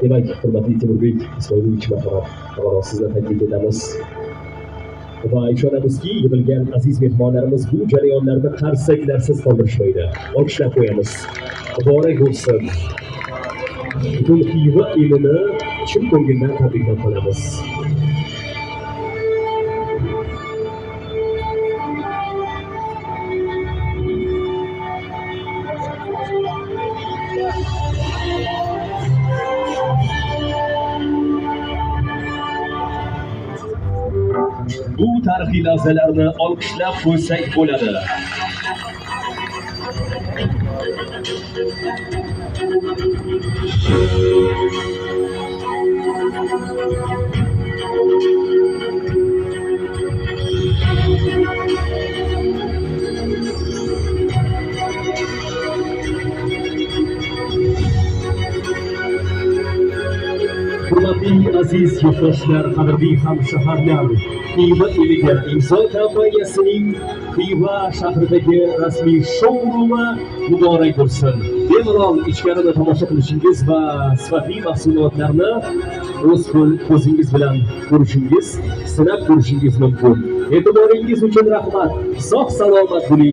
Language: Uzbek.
Demak, hurmatli Temurbek Ismoilovich, marhamat, avvalo sizni taklif etamiz. Va ishonamizki, yig'ilgan aziz mehmonlarimiz bu jarayonlarni qarsaklarsiz qoldirishmaydi. Olqishlab qo'yamiz. Muborak bo'lsin. Butun Xiva elini chin ko'ngildan tabriklab qolamiz. Bu tarixiy lahzalarni olqishlab qo'ysak bo'ladi. Hurmatli aziz yurtdoshlar, qadrli hamshaharlar, Xiva eliga Imzo kompaniyasining Xiva shahridagi rasmiy shou-rumi muborak bo'lsin. Bemalol ichkarida tomosha qilishingiz va sifatli mahsulotlarni o'z ko'zingiz bilan ko'rishingiz, sinab ko'rishingiz mumkin. E'tiboringiz uchun rahmat. Sog' salomat bo'ling.